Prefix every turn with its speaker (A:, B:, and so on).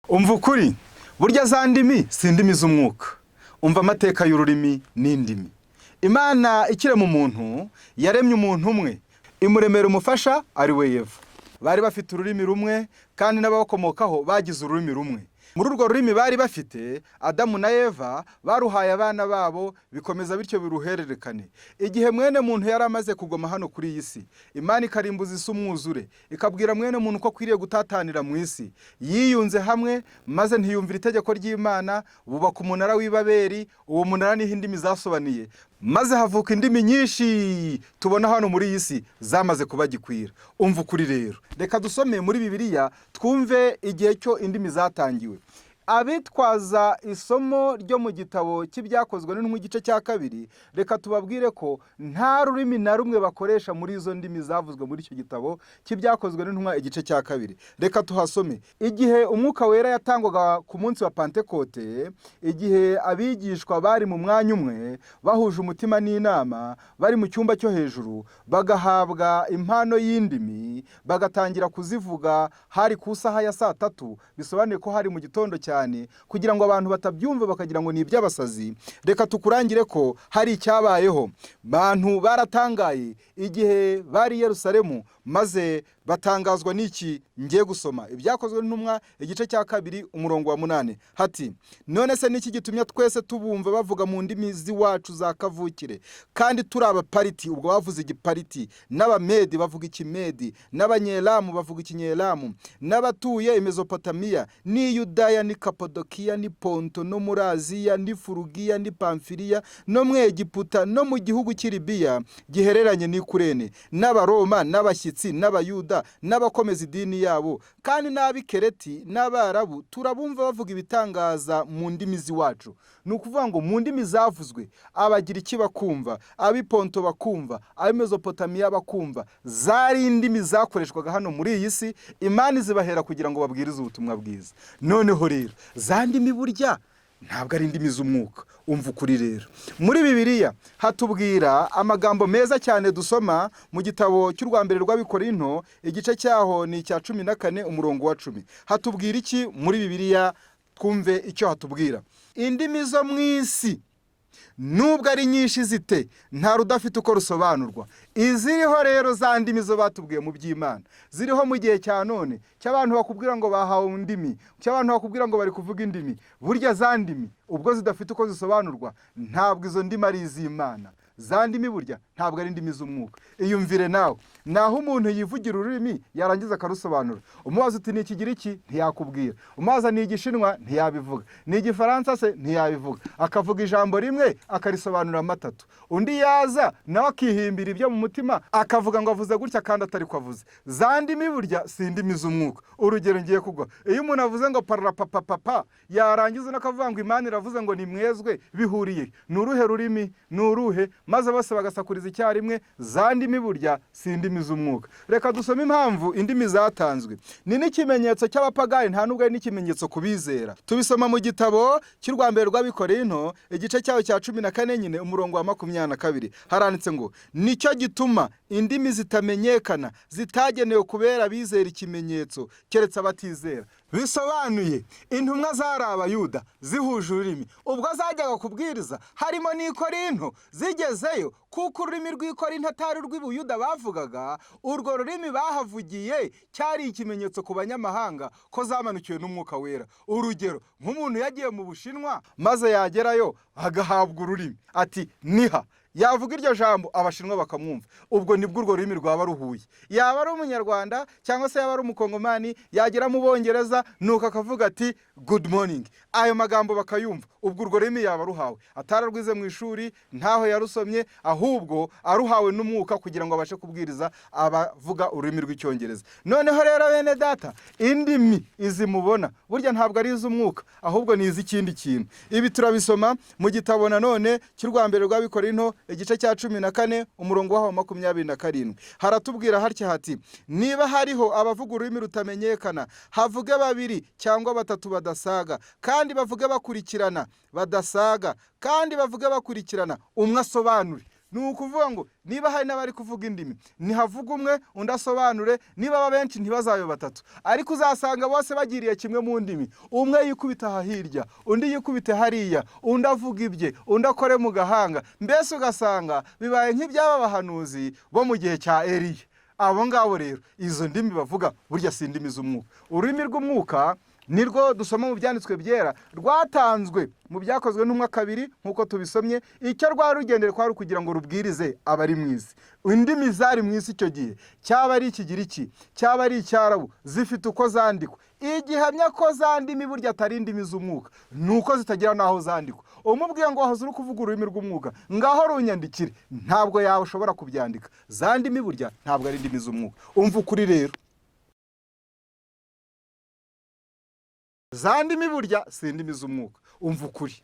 A: Umva ukuri, burya za ndimi si indimi z'umwuka. Umva amateka y'ururimi n'indimi. Imana ikirema umuntu, yaremye umuntu umwe, imuremera umufasha ari we Eva. Bari bafite ururimi rumwe, kandi n'ababakomokaho bagize ururimi rumwe. Muri urwo rurimi bari bafite, Adamu na Eva baruhaye abana babo, bikomeza bityo biruhererekane. Igihe mwene muntu yari amaze kugoma hano kuri iyi si, Imana ikarimbuza isi umwuzure, ikabwira mwene muntu ko akwiriye gutatanira mu isi, yiyunze hamwe maze ntiyumvira itegeko ry'Imana, bubaka umunara w'i Babeli. Uwo munara niho indimi zasobaniye, maze havuka indimi nyinshi tubona hano muri iyi si zamaze kuba gikwira. Umva ukuri rero, reka dusome muri Bibiliya twumve igihe cyo indimi zatangiwe. Abitwaza isomo ryo mu gitabo cy'Ibyakozwe n'Intumwa igice cya 2, reka tubabwire ko nta rurimi na rumwe bakoresha muri izo ndimi zavuzwe muri icyo gitabo cy'Ibyakozwe n'Intumwa igice cya 2. Reka tuhasome. Igihe Umwuka Wera yatangwaga ku munsi wa Pantekote, igihe abigishwa bari mu mwanya umwe bahuje umutima n'inama, bari mu cyumba cyo hejuru, bagahabwa impano y'indimi, bagatangira kuzivuga, hari ku isaha ya saa 3, bisobanuye ko hari mu gitondo cyane. Kugira ngo abantu batabyumva bakagira ngo ni iby'abasazi, reka tukurangire ko hari icyabayeho. Bantu baratangaye igihe bari i Yerusalemu, maze batangazwa n'iki ngiye gusoma. Ibyakozwe n'Intumwa igice cya 2, umurongo wa 8, hati: "None se niki gitumye twese tubumva bavuga mu ndimi z'iwacu za kavukire, kandi turi Abapariti?" Ubwo bavuze Igipariti. "N'Abamedi bavuga Ikimedi, n'Abanyelamu bavuga Ikinyelamu, n'abatuye i Mezopotamiya n'i Yudaya n'i Kapodokiya n'i Ponto no muri Aziya n'i Furugiya n'i Pamfiliya no mu Egiputa no mu gihugu cy'i Libiya gihereranye n'i Kurene, n'Abaroma n'abashyitsi n'Abayuda n'abakomeza idini yabo, kandi n'ab'i Kereti n'Abarabu, turabumva bavuga ibitangaza mu ndimi z'iwacu." Ni ukuvuga ngo mu ndimi zavuzwe, Abagiriki bakumva, ab'i Ponto bakumva, ab'i Mezopotamiya bakumva, zari indimi zakoreshwaga hano muri iyi si. Imana izibahera kugira ngo babwirize ubutumwa bwiza. Noneho rero za ndimi burya ntabwo ari indimi z'umwuka. Umva ukuri rero, muri Bibiliya hatubwira amagambo meza cyane dusoma mu gitabo cy'urwa mbere rw'Abikorinto, igice cyaho ni icya 14, umurongo wa 10. Hatubwira iki muri Bibiliya? Twumve icyo hatubwira. "Indimi zo mu isi nubwo ari nyinshi zite, nta rudafite uko rusobanurwa." Iziriho rero, za ndimi zo batubwiye mu by'Imana ziriho mu gihe cya none, cy'abantu bakubwira ngo bahawe indimi, cy'abantu bakubwira ngo bari kuvuga indimi, burya za ndimi ubwo zidafite uko zisobanurwa, ntabwo izo ndimi ari iz'Imana. Za ndimi burya ntabwo ari indimi z'umwuka. Iyumvire nawe, naho umuntu yivugira ururimi yarangiza akarusobanura, umubaza uti: "Ni Ikigiriki?" ntiyakubwira. Umubaza: "Ni Igishinwa?" ntiyabivuga. "Ni Igifaransa se?" ntiyabivuga. Akavuga ijambo rimwe akarisobanura atatu. Undi yaza nawe akihimbira ibyo mu mutima, akavuga ngo avuze gutya kandi atari ko avuze. Za ndimi burya si indimi z'umwuka. Urugero ngiye kugwa: iyo umuntu avuze ngo parara papa papa, yarangiza akavuga ngo Imana iravuze ngo nimwezwe, bihuriye? Ni uruhe rurimi? Ni uruhe? Maze bose bagasakuriza icyarimwe. Za ndimi burya si indimi z'umwuka. Reka dusome impamvu indimi zatanzwe. Ni n'ikimenyetso cy'abapagani, nta nubwo ari n'ikimenyetso ku bizera. Tubisoma mu gitabo cy'urwa mbere rw'Abikorinto, igice cyaho cya 14 nyine, umurongo wa 22. Haranditse ngo: "Nicyo gituma indimi zitamenyekana zitagenewe kubera abizera ikimenyetso, keretse abatizera." Bisobanuye intumwa zari Abayuda zihuje ururimi, ubwo zajyaga kubwiriza harimo n'Ikorinto, zigezeyo, kuko ururimi rw'Ikorinto atari urw'Ibuyuda bavugaga, urwo rurimi bahavugiye cyari ikimenyetso ku banyamahanga ko zamanukiwe n'Umwuka Wera. Urugero, nk'umuntu yagiye mu Bushinwa, maze yagerayo agahabwa ururimi, ati "Niha", yavuga iryo jambo Abashinwa bakamwumva, ubwo nibwo urwo rurimi rwaba ruhuye. Yaba ari Umunyarwanda cyangwa se yaba ari Umukongomani, yagera mu Bongereza nuko akavuga ati "Good morning", ayo magambo bakayumva, ubwo urwo rurimi yaba aruhawe atararwize mu ishuri, ntaho yarusomye, ahubwo aruhawe n'umwuka kugira ngo abashe kubwiriza abavuga ururimi rw'Icyongereza. Noneho rero bene data, indimi izi mubona burya ntabwo ari iz'umwuka, ahubwo ni iz'ikindi kintu. Ibi turabisoma mu gitabo nanone cy'urwa mbere rw'Abikorinto, igice cya 14, umurongo waho wa 27. Haratubwira hatya hati: "Niba hariho abavuga ururimi rutamenyekana, havuge babiri cyangwa batatu badasaga, kandi bavuge bakurikirana badasaga, kandi bavuge bakurikirana, umwe asobanure." Ni ukuvuga ngo niba hari n'abari kuvuga indimi, ntihavuga umwe undi asobanure, niba aba benshi ntibazabe batatu. Ariko uzasanga bose bagiriye kimwe mu ndimi, umwe yikubita aha hirya, undi yikubite hariya, undi avuga ibye, undi akore mu gahanga. Mbese ugasanga bibaye nk'iby'aba bahanuzi bo mu gihe cya Eliya. Abo ngabo rero izo ndimi bavuga burya si indimi z'umwuka. Ururimi rw'umwuka nirwo dusoma mu Byanditswe Byera, rwatanzwe mu Byakozwe n'Intumwa 2 nk'uko tubisomye. Icyo rwari rugendere kwari ukugira ngo rubwirize abari mu isi. Indimi zari mu isi icyo gihe, cyaba ari Ikigiriki, cyaba ari Icyarabu, zifite uko zandikwa. Igihamya ko za ndimi burya atari indimi z'umwuka ni uko zitagira n'aho zandikwa. Umubwiye ngo wahoze uri kuvuga ururimi rw'umwuka, ngaho runyandikire, ntabwo yawe ushobora kubyandika. Za ndimi burya ntabwo ari indimi z'umwuka. Umva ukuri rero, za ndimi burya si indimi z'umwuka. Umva ukuri.